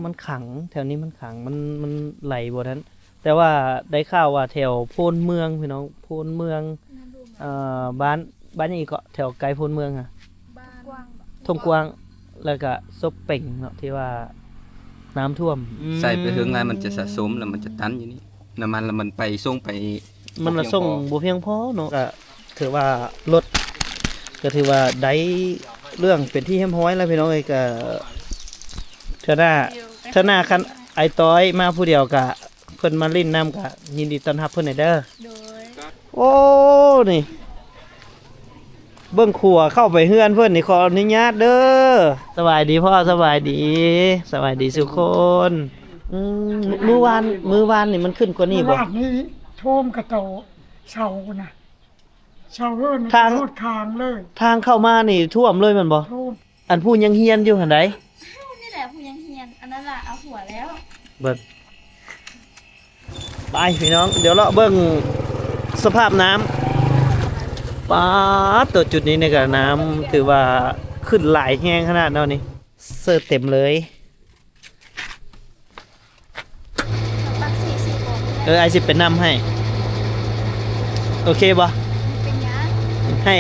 ມັນຂັງ ແຖວນີ້ມັນຂັງ ມັນ ມັນໄຫຼບໍ່ທັນ. ແຕ່ວ່າໄດ້ຂ່າວວ່າແຖວໂພນເມືອງພີ່ນ້ອງ ໂພນເມືອງ ເອີ ບ້ານ ບ້ານຫຍັງອີກເກາະ ແຖວໃກ້ໂພນເມືອງຫະ? ທົ່ງກວ້າງ ແລ້ວກະສົບເປັງເນາະ ທີ່ວ່ານ້ຳຖ້ວມ. ອືມ ໃສ່ໄປເຖິງຫຼາຍມັນຈະສະສົມ ແລ້ວມັນຈະຕັນຢູ່ນີ້ ນ້ຳມັນ ແລ້ວມັນໄປສົ່ງໄປ ມັນລະສົ່ງບໍ່ພຽງພໍເນາະ. ກະຖືວ່າລົດ ກະຖືວ່າໄດ້ເລື່ອງເປັນທີ່ຮຽບຮ້ອຍແລ້ວພີ່ນ້ອງເອີຍ. ກະເທື່ອໜ້າ ເທື່ອໜ້າຄັນອ້າຍຕ້ອຍມາຜູ້ດຽວກະ ເພິ່ນມາຫຼິ້ນນຳກະຍິນດີຕ້ອນຮັບເພິ່ນແດ່ເດີ. ໂດຍ ໂອ້ ນີ້ ເບິ່ງຂົວເຂົ້າໄປເຮືອນເພິ່ນນີ້ ຂໍອະນຸຍາດເດີ. ສະບາຍດີພໍ່ ສະບາຍດີ ສະບາຍດີສູ່ຄົນ. ອືມ ມື້ວານ ມື້ວານນີ້ມັນຂຶ້ນກວ່ານີ້ບໍ່? ວານນີ້ຖ້ວມກະໂຕເສົານະ ເສົາເຮືອນນີ້ ທາງ ຮອດຄາງເລີຍ. ທາງເຂົ້າມານີ້ຖ້ວມເລີຍແມ່ນບໍ່? ຖ້ວມ. ອັນຜູ້ຍັງຮຽນຢູ່ຫັ້ນໃດ? ນີ້ແຫຼະຜູ້ຍັງຮຽນ ອັນນັ້ນລະເອົາຫົວແລ້ວ. ເບິ່ງ ໄປພີ່ນ້ອງ ດຽວເລາະເບິ່ງສະພາບນ້ຳ. ປາດ ໂຕຈຸດນີ້ນີ້ກະນ້ຳຖືວ່າຂຶ້ນຫຼາຍແຮງຂະໜາດເນາະນີ້ ເສີດເຕັມເລີຍ. ເອີ ອ້າຍຊິໄປນຳໃຫ້ ໂອເຄບໍ່? ເປັນຫຍັງ? ໃຫ້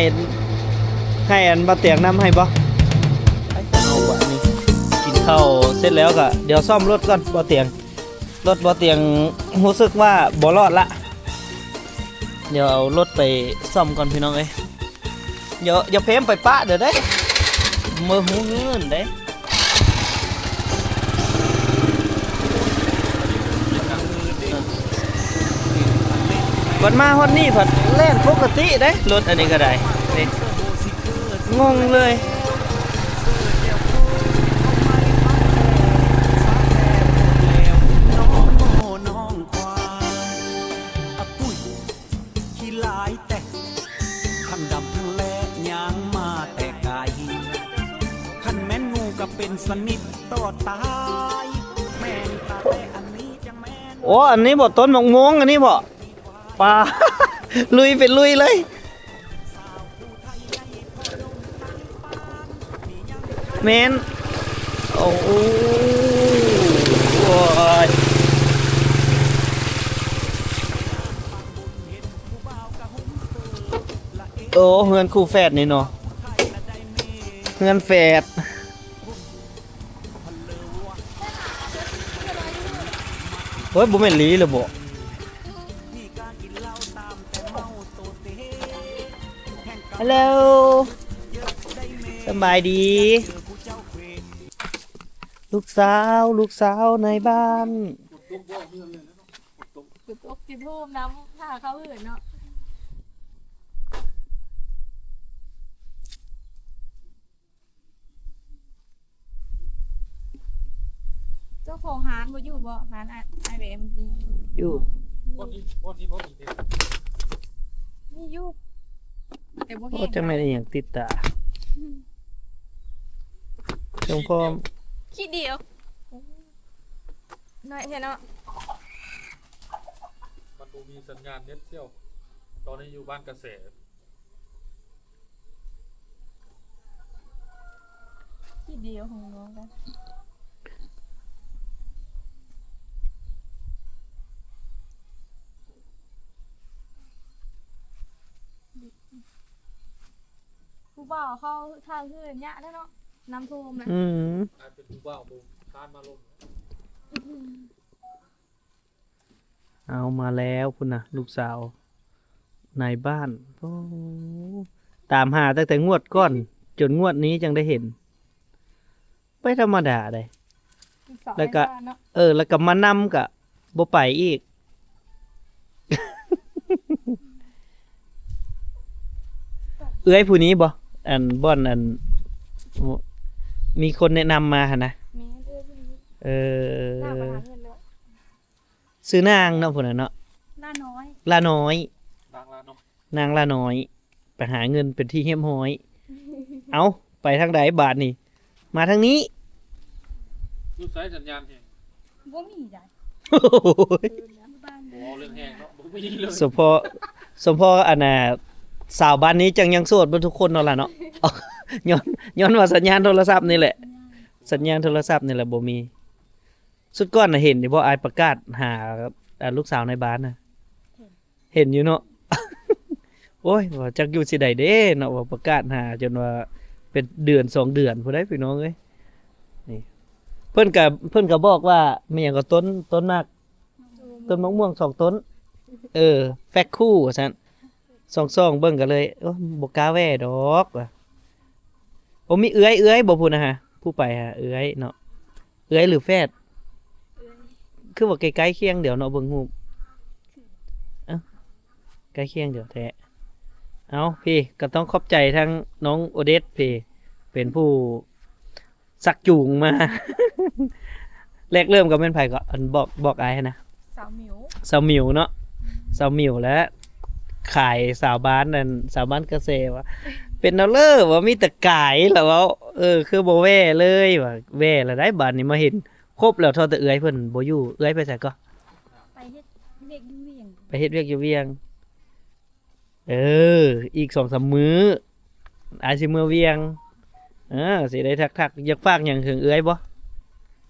ໃຫ້ອັນບ່າວຕຽງນຳໃຫ້ບໍ່? ໄປເອົາບາດນີ້ ກິນເຂົ້າເສັດແລ້ວກະ ດຽວສ້ອມລົດກ່ອນບ່າວຕຽງ. ລົດບ່າວຕຽງຮູ້ສຶກວ່າບໍ່ລອດລະ ດຽວເອົາລົດໄປສ້ອມກ່ອນພີ່ນ້ອງເອີຍ. ຢ່າ ຢ່າເພມໄປປະເດີເດ້ ບໍ່ຮູ້ເງິນເດ້. ບັດມາຮອດນີ້ພັດແລ່ນປົກກະຕິເດ້ ລົດອັນນີ້ກະໄດ້ ນີ້ ງົງເລີຍ. ຂີ້ລາຍແຕະ ທັງດຳທັງແລະຍ່າງມາແຕ່ໄກ ຄັນແມ່ນງູກະເປັນສະໜິດຕໍ່ຕາຍ ແມ່ນຕາແຕ່ອັນນີ້ຈັ່ງແມ່ນ. ໂອ້ ອັນນີ້ບໍ່ ຕົ້ນໝາກມ່ວງອັນນີ້ບໍ່? ປາ ລຸຍເປັນລຸຍເລີຍ. ແມ່ນ ໂອ້ໂຫ ໂອ້ຍ ໂອ້ ເຮືອນຄູ່ແຝດນີ້ເນາະ ເຮືອນແຝດ. ໂອ້ຍ ບໍ່ແມ່ນຫຼີແລ້ວບໍ? ຮັລໂຫຼ ສະບາຍດີ ລູກສາວ ລູກສາວໃນບ້ານ. ຈຸດອົກຈຸດໂຮມນຳ ຖ້າເຂົາເອີ້ນເນາະ. ເຈົ້າຂອງຮ້ານບໍ່ຢູ່ບໍ່? ຮ້ານອ້າຍ ອ້າຍແວມນີ້ຢູ່. ບໍ່ດີ ບໍ່ດີ ບໍ່ດີເດ້. ມີຢູ່ ແຕ່ບໍ່ເຫັນ. ໂອ້ ຈັກແມ່ນອີ່ຫຍັງຕິດຕາ. ອືມ ເຄື່ອງພ້ອມ ຂີ້ດຽວ ນ້ອຍແທ້ເນາະ. ມັນບໍ່ມີສັນຍານເນັດສ່ຽວ ຕອນນີ້ຢູ່ບ້ານກະແສ. ທີ່ດຽວຂອງນ້ອງກັນ ຜູ້ບ່າວເຂົາທາງເຮືອນຍະແລ້ວເນາະ ນ້ຳຖ້ວມນະ. ອືມ ອາດເປັນຜູ້ບ່າວບໍ່ຄານມາລົມ. ເອົາ ມາແລ້ວພຸ້ນນະ ລູກສາວນາຍບ້ານ. ໂອ້ ຕາມຫາຕັ້ງແຕ່ງວດກ່ອນ ຈົນງວດນີ້ຈັ່ງໄດ້ເຫັນ. ບໍ່ທຳມະດາໃດ໋. ແລ້ວກະ ເອີ ແລ້ວກະມານຳກະບໍ່ໄປອີກ. ເອື້ອຍຜູ້ນີ້ບໍ່? ອັນ ບ່ອນ ອັນ ມີຄົນແນະນຳມາຫັ້ນນະ. ແມ່ນ ເອື້ອຍຜູ້ນີ້. ເອີ ໜ້າໄປຫາເງິນແລ້ວ. ຊື່ນາງເນາະ ຜູ້ນັ້ນເນາະ ລານ້ອຍ ລານ້ອຍ ນາງລານ້ອຍ ນາງລານ້ອຍ ໄປຫາເງິນເປັນທີ່ຮຽບຮ້ອຍ. ເອົ້າ ໄປທາງໃດບາດນີ້? ມາທາງນີ້. ຢູ່ໃສສັນຍານແຮງ? ບໍ່ມີໃດ. ໂອ້ຍ ບໍ່ເວົ້າເລື່ອງແຮງເນາະ ບໍ່ມີເລີຍ. ສົມພໍ ສົມພໍອັນນ່າ ສາວບ້ານນີ້ຈັ່ງຍັງໂສດເບິດທຸກຄົນເນາະລະເນາະ. ຍ້ອນ ຍ້ອນວ່າສັນຍານໂທລະສັບນີ້ແຫຼະ ສັນຍານໂທລະສັບນີ້ແຫຼະບໍ່ມີ. ສຸດກ່ອນນະ ເຫັນຢູ່ບໍ່ ອ້າຍປະກາດຫາ ອ່າ ລູກສາວນາຍບ້ານນະ? ເຫັນ ເຫັນຢູ່ເນາະ. ໂອ້ຍ ວ່າຈັກຢູ່ຊິໃດເດ້ເນາະ ວ່າປະກາດຫາຈົນວ່າເປັນເດືອນສອງເດືອນພຸ້ນໃດ໋ ພີ່ນ້ອງເອີຍ. ນີ້ ເພິ່ນກະ ເພິ່ນກະບອກວ່າ ແມ່ນຫຍັງກໍ ຕົ້ນ ຕົ້ນໝາກ ຕົ້ນໝາກມ່ວງສອງຕົ້ນ ເອີ ແຟກຄູ່ວ່າຊັ້ນ. ສ່ອງໆເບິ່ງກໍເລີຍ ໂອ້ ບໍ່ກ້າແຫວະດອກວ່າ. ໂອ້ ມີເອື້ອຍ ເອື້ອຍບໍ່ ພຸ້ນນະ ຜູ້ໄປຫາເອື້ອຍເນາະ ເອື້ອຍຫຼືແຝດ? ເອື້ອຍ. ຄືວ່າໃກ້ໆຄຽງດຽວເນາະ ເບິ່ງຮູບ ເອົ້າ ໃກ້ຄຽງດຽວແທ້. ເອົ້າ ພີ້ ກໍຕ້ອງຂອບໃຈທາງນ້ອງໂອເດດພີ້ ເປັນຜູ້ ຊັກຈູງມາ. ແລກເລີ່ມກໍແມ່ນໃຜກໍ ອັນ ບອກ ບອກອ້າຍຫັ້ນນະ ສາວໝິວ ສາວໝິວເນາະ. ອືມ ສາວໝິວ ແລະ ຂາຍສາວບ້ານນັ້ນ ສາວບ້ານກະແສວ່າ ເປັນແນວເລີວ່າມີແຕ່ກາຍລະເວົ້າ. ເອີ ຄືບໍ່ແຫວະເລີຍວ່າ ແຫວະລະໄດ໋ ບາດນີ້ມາເຫັນຄົບແລ້ວ ເທົ່າແຕ່ເອື້ອຍເພິ່ນບໍ່ຢູ່. ເອື້ອຍໄປໃສກໍ? ໄປເຮັດວຽກຢູ່ວຽງ ໄປເຮັດວຽກຢູ່ວຽງ. ເອີ ອີກສອງສາມມື້ ອ້າຍຊິເມືອວຽງ ເອີ ຊິໄດ້ທັກໆ. ຢາກຝາກຫຍັງເຖິງເອື້ອຍບໍ່?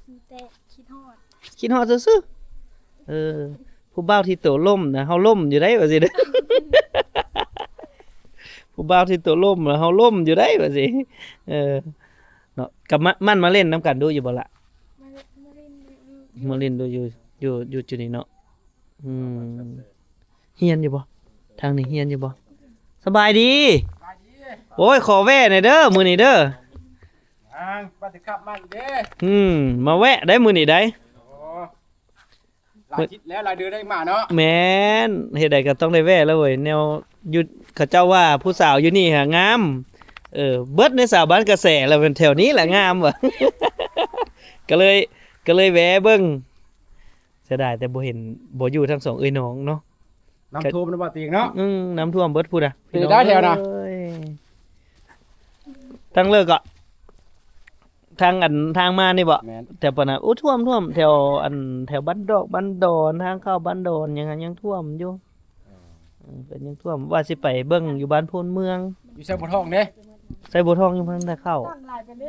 ມີແຕ່ຄິດຮອດ ຄິດຮອດຊື່ໆ. ເອີ ຜູ້ບ່າວທີ່ໂຕລົ້ມນະ ເຮົາລົ້ມຢູ່ໄດ໋ວ່າຊີ້ເດີ. ຜູ້ບ່າວທີ່ໂຕລົ້ມນະ ເຮົາລົ້ມຢູ່ໄດ໋ວ່າຊີ້. ເອີ ເນາະ ກໍມາ ມັນມາຫຼິ້ນນຳກັນດຸຢູ່ບໍ່ລະ? ມາ ມາຫຼິ້ນຢູ່ ມາຫຼິ້ນດຸຢູ່ ຢູ່ ຢູ່ຈຸດນີ້ເນາະ. ອືມ ຮຽນຢູ່ບໍ່? ທາງນີ້ຮຽນຢູ່ບໍ່? ສະບາຍດີ. ໂອ້ຍ ຂໍແວ່ແດ່ເດີມື້ນີ້ເດີ. ຫຍັງ ປະຕິຄັບມາອີກເດ້. ອືມ ມາແວ່ໄດ້ມື້ນີ້ໄດ້. ໂອ້ ຫຼາຍທິດແລ້ວ ຫຼາຍເດືອນໄດ້ມາເນາະ. ແມ່ນ ເຮັດໃດກໍຕ້ອງໄດ້ແວ່ແລ້ວເວີຍ ແນວຢູ່ ເຂົາເຈົ້າວ່າຜູ້ສາວຢູ່ນີ້ຫາງາມ. ເອີ ເບິດໃນສາວບ້ານກະແສລະ ແມ່ນແຖວນີ້ລະງາມວ່າ. ກໍເລີຍ ກໍເລີຍແວ່ເບິ່ງ. ເສຍດາຍແຕ່ບໍ່ເຫັນ ບໍ່ຢູ່ທັງສອງເອື້ອຍນ້ອງເນາະ. ນ້ຳຖ້ວມນະບໍ່ຕິງເນາະ. ອືມ ນ້ຳຖ້ວມເບິດພຸ້ນນະ ເປັນໄດ້ແຖວນະ. ທາງເລີກກໍ ທາງອັນ ທາງມານີ້ບໍ່? ແມ່ນ ແຖວປານນັ້ນ ໂອ້ ຖ້ວມ ຖ້ວມ ແຖວອັນ ແຖວບ້ານດອກ ບ້ານດອນ ທາງເຂົ້າບ້ານດອນ ຫຍັງ ຍັງຖ້ວມຢູ່. ເອີ ເອີ ກໍຍັງຖ້ວມ ວ່າຊິໄປເບິ່ງຢູ່ບ້ານໂພນເມືອງ. ຢູ່ໄຊບົວທອງເດ້. ໄຊບົວທອງຍັງບໍ່ທັນໄດ້ເຂົ້າ. ຕັ້ງຫຼາຍເປັນເດ້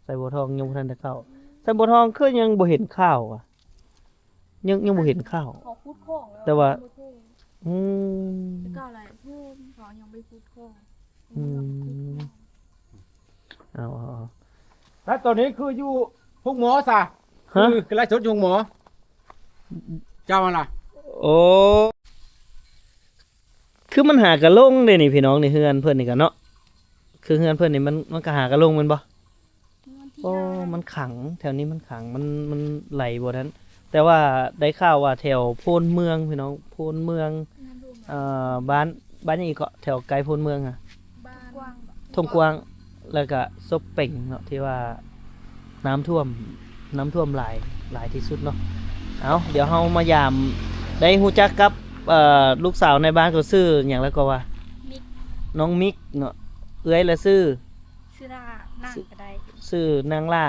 ໄຊບົວທອງຍັງບໍ່ທັນໄດ້ເຂົ້າ. ໄຊບົວທອງຄືຍັງບໍ່ເຫັນຂ່າວຫວາ? ຍັງ ຍັງບໍ່ເຫັນຂ່າວ ເຂົາຂຸດຄອງແລ້ວ ແຕ່ວ່າ ຍັງບໍ່ເຖິງ. ອືມ ແຕ່ເກົ່າແຫຼະ ເພິ່ນເຂົາຍັງໄປຂຸດຄອງ. ອືມ ເອົາ ເອົາ ເອົາ ແລ້ວຕອນນີ້ຄືຢູ່ໂຮງໝໍຊະ? ຮະ? ຄື ຄືໄລສົດຢູ່ໂຮງໝໍ ເຈົ້າຫັ້ນລະ. ໂອ້ ຄືມັນຫາກະຫຼົງເດ້ນີ້ພີ່ນ້ອງ ນີ້ເຮືອນເພິ່ນນີ້ກະເນາະ. ຄືເຮືອນເພິ່ນນີ້ມັນ ມັນກະຫາກະຫຼົງແມ່ນບໍ່? ໂອ້ ມັນຂັງ ແຖວນີ້ມັນຂັງ ມັນ ມັນໄຫຼບໍ່ທັນ. ແຕ່ວ່າໄດ້ຂ່າວວ່າແຖວໂພນເມືອງພີ່ນ້ອງ ໂພນເມືອງ ເອີ ບ້ານ ບ້ານຫຍັງອີກເກາະ ແຖວໃກ້ໂພນເມືອງຫະ? ທົ່ງກວ້າງ ແລ້ວກະສົບເປັງເນາະ ທີ່ວ່ານ້ຳຖ້ວມ ນ້ຳຖ້ວມຫຼາຍ ຫຼາຍທີ່ສຸດເນາະ. ເອົາ ດຽວເຮົາມາຢາມ ໄດ້ຮູ້ຈັກກັບ ເອີ ລູກສາວໃນບ້ານ ເຂົາຊື່ຫຍັງລະກໍວ່າ? ມິກ ນ້ອງມິກເນາະ. ເອື້ອຍລະຊື່? ຊື່ລາ ນາງກໍໄດ້ ຊື່ນາງລາ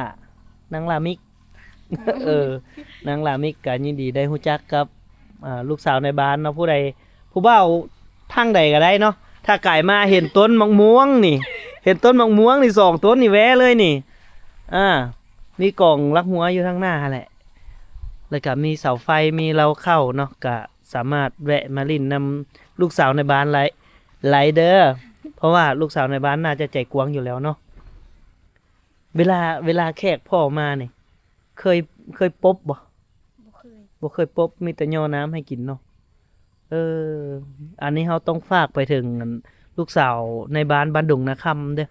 ນາງລາມິກ. ເອີ ນາງລາມິກ ກໍຍິນດີໄດ້ຮູ້ຈັກກັບ ອ່າ ລູກສາວໃນບ້ານເນາະ. ຜູ້ໃດ ຜູ້ບ່າວທາງໃດກໍໄດ້ເນາະ ຖ້າກາຍມາເຫັນຕົ້ນໝາກມ່ວງນີ້ ເຫັນຕົ້ນໝາກມ່ວງນີ້ ສອງຕົ້ນນີ້ ແວ່ເລີຍນີ້. ອ່າ ມີກອງລັກຫົວຢູ່ທາງໜ້າຫັ້ນແຫຼະ ແລ້ວກໍມີເສົາໄຟ ມີເລົ້າເຂົ້າເນາະ ກໍສາມາດແວະມາຫຼິ້ນນຳລູກສາວໃນບ້ານໄດ້ ໄດ້ເດີ ເພາະວ່າລູກສາວໃນບ້ານໜ້າຈະໃຈກວ້າງຢູ່ແລ້ວເນາະ. ເວລາ ເວລາແຂກພໍ່ມານີ້ ເຄີຍ ເຄີຍປົບບໍ່? ບໍ່ເຄີຍ ບໍ່ເຄີຍປົບ ມີແຕ່ຍໍນ້ຳໃຫ້ກິນເນາະ. ເອີ ອັນນີ້ເຮົາຕ້ອງຝາກໄປເຖິງ ອັນ ລູກສາວໃນບ້ານ ບ້ານດົງນາຄຳເດີ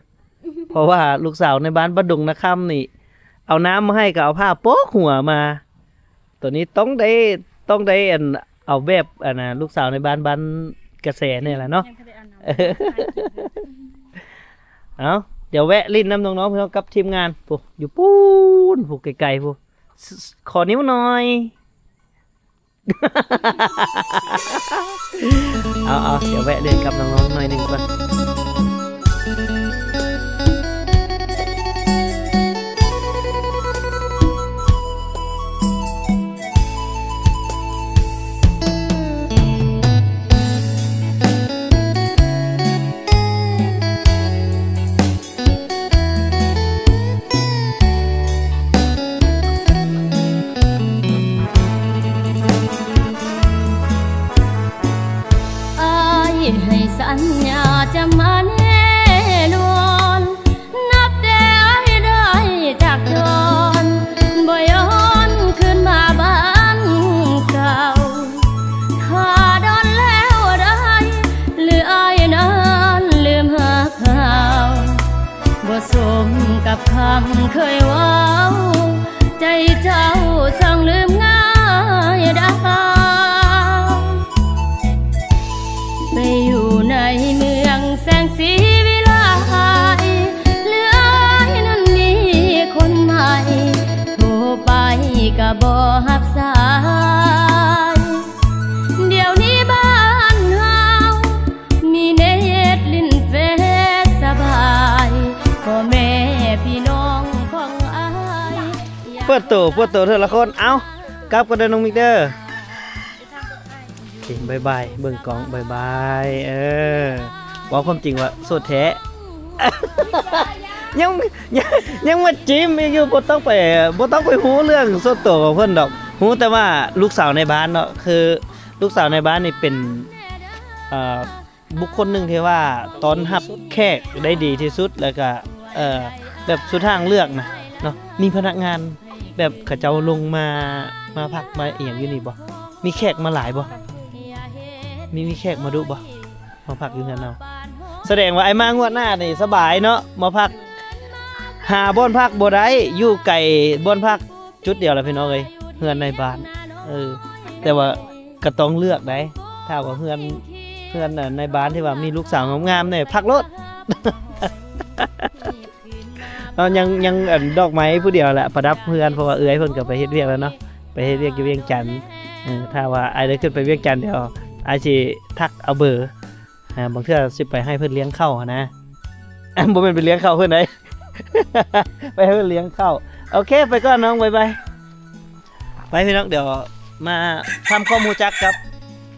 ເພາະວ່າລູກສາວໃນບ້ານ ບ້ານດົງນາຄຳນີ້ ເອົານ້ຳມາໃຫ້ກໍເອົາຜ້າປົກຫົວມາ. ໂຕນີ້ຕ້ອງໄດ້ ຕ້ອງໄດ້ ອັນ ເອົາແບບ ອັນນະ ລູກສາວໃນບ້ານ ບ້ານກະແສນີ້ແຫຼະເນາະ. ຍັງບໍ່ໄດ້ອາບນ້ຳ ເອົາ ດຽວແວະຫຼິ້ນນຳນ້ອງໆ ພີ່ນ້ອງ ກັບທີມງານ ຜູ້ ຢູ່ປູ້ນ ຜູ້ໄກໆ ຜູ້ ຂໍນິ້ວໜ້ອຍ. ເອົາໆ ດຽວແວະຫຼິ້ນກັບນ້ອງໆ ໜ້ອຍໜຶ່ງກ່ອນ. ອັນຍາຈະມາແນ່ນອນ ນັບແຕ່ອ້າຍໄດ້ຈາກຈອນ ບໍ່ຍ້ອນຄືນມາບ້ານເກົ່າ ຖ້າດອນແລ້ວໄດ້ ຫຼືອ້າຍນັ້ນລືມຮັກເຮົາ ບໍ່ສົມກັບຄຳເຄີຍເວົ້າ ໃຈເຈົ້າຊ່າງລືມງ່າຍດາວ ໄປຢູ່ໃນເມືອງແສງສີວິໄລ ຫຼືອ້າຍນັ້ນມີຄົນໃໝ່ ໂທໄປກະບໍ່ຮັບສາຍ ດຽວນີ້ບ້ານເຮົາ ມີແນວເຮັດຫຼິ້ນແຟສະບາຍ ພໍ່ແມ່ພີ່ນ້ອງຂອງອ້າຍ ເປີດໂຕ ເປີດໂຕເທື່ອລະຄົນ ເອົ້າ ກັບກັນເດີນ້ອງມິກເດີ ບາຍບາຍ ເບິ່ງກ້ອງ ບາຍບາຍ ເອີ ເວົ້າຄວາມຈິງວ່າໂສດແທ້ ຍັງ ຍັງ ຍັງມາຈີມອີກຢູ່ ບໍ່ຕ້ອງໄປ ບໍ່ຕ້ອງໄປຮູ້ເລື່ອງສ່ວນຕົວຂອງເພິ່ນດອກ ຮູ້ແຕ່ວ່າລູກສາວໃນບ້ານເນາະ ຄື ລູກສາວໃນບ້ານນີ້ເປັນ ເອີ ບຸກຄົນໜຶ່ງທີ່ວ່າຕ້ອນຮັບແຂກໄດ້ດີທີ່ສຸດ ແລ້ວກະ ເອີ ແບບສຸດທາງເລືອກນະເນາະ ມີພະນັກງານແບບເຂົາເຈົ້າລົງມາ ມາພັກມາອີ່ຫຍັງຢູ່ນີ້ບໍ່? ມີແຂກມາຫຼາຍບໍ່? ມີ ມີແຂກມາດຸບໍ່? ມາພັກຢູ່ເຮືອນເຮົາ ສະແດງວ່າອ້າຍມາງວດໜ້ານີ້ສະບາຍເນາະ ມາພັກ ຫາບ່ອນພັກບໍ່ໄດ້ ຢູ່ໄກບ່ອນພັກ ຈຸດດຽວລະພີ່ນ້ອງເອີຍ ເຮືອນໃນບ້ານ ເອີ ແຕ່ວ່າກະຕ້ອງເລືອກໃດ໋ ຖ້າວ່າເຮືອນ ເຮືອນໃນບ້ານທີ່ວ່າມີລູກສາວງາມໆນີ້ ພັກໂລດ ເຮົາຍັງ ຍັງອັນດອກໄມ້ຜູ້ດຽວແຫຼະ ປະດັບເຮືອນ ເພາະວ່າເອື້ອຍເພິ່ນກະໄປເຮັດວຽກແລ້ວເນາະ ໄປເຮັດວຽກຢູ່ວຽງຈັນ ເອີ ຖ້າວ່າອ້າຍໄດ້ຂຶ້ນໄປວຽງຈັນ ດຽວອ້າຍຊິທັກເອົາເບີ ອ່າ ບາງເທື່ອຊິໄປໃຫ້ເພິ່ນລ້ຽງເຂົ້າຫັ້ນນະ ບໍ່ແມ່ນໄປລ້ຽງເຂົ້າເພິ່ນໃດ ໄປໃຫ້ເພິ່ນລ້ຽງເຂົ້າ ໂອເຄ ໄປກ່ອນນ້ອງ ບາຍບາຍ ໄປພີ່ນ້ອງ ດຽວມາທຳຄວາມຮູ້ຈັກກັບ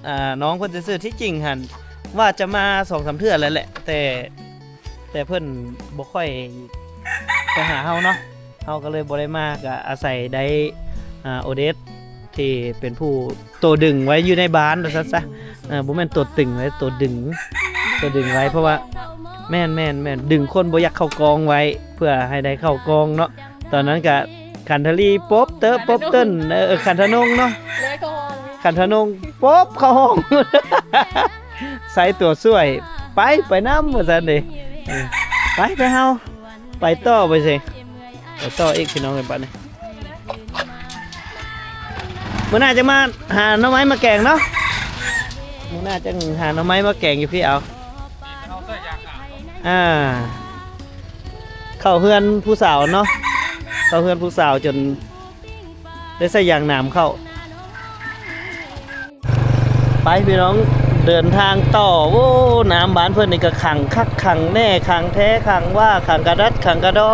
ອ່າ ນ້ອງເພິ່ນຊື່ໆ ທີ່ຈິງຫັ້ນວ່າຈະມາສອງສາມເທື່ອແລ້ວແຫຼະ ແຕ່ ແຕ່ເພິ່ນບໍ່ຄ່ອຍໄປຫາເຮົາເນາະ ເຮົາກະເລີຍບໍ່ໄດ້ມາ ກະອາໄສໄດ້ ອ່າ ໂອເດດ ທີ່ເປັນຜູ້ໂຕດຶງໄວ້ຢູ່ໃນບ້ານວ່າຊັ້ນຊະ ເອີ ບໍ່ແມ່ນໂຕຕຶງເດ້ ໂຕດຶງ ໂຕດຶງໄວ້ ເພາະວ່າ ແມ່ນໆໆ ດຶງຄົນບໍ່ຢາກເຂົ້າກ້ອງໄວ້ ເພື່ອໃຫ້ໄດ້ເຂົ້າກ້ອງເນາະ ຕອນນັ້ນກະຂັນທະລີປົບເຕີປົບເຕີນ ເອີ ຂັນທະນົງເນາະ ຂັນທະນົງປົບເຂົ້າຫ້ອງ ໃສ່ຕົວຊ່ວຍ ໄປ ໄປນຳວ່າຊັ້ນເດ້ ເອີ ໄປ ໄປເຮົາ ໄປຕໍ່ໄປຊິ ໄປຕໍ່ອີກພີ່ນ້ອງເອີຍ ບາດນີ້ ມື້ໜ້າຈະມາຫາໜໍ່ໄມ້ມາແກງເນາະ ມື້ໜ້າຈະຫາໜໍ່ໄມ້ມາແກງຢູ່ພີ້ເອົາ ອ່າ ເຂົ້າເຮືອນຜູ້ສາວເນາະ ເຂົ້າເຮືອນຜູ້ສາວຈົນໄດ້ໃສ່ຢາງໜາມເຂົ້າ ໄປພີ່ນ້ອງ ເດີນທາງຕໍ່ ໂອ້ ນ້ຳບ້ານເພິ່ນນີ້ກະຂັງຄັກຂັງແນ່ ຂັງແທ້ຂັງວ່າ ຂັງກະດັດຂັງກະດໍ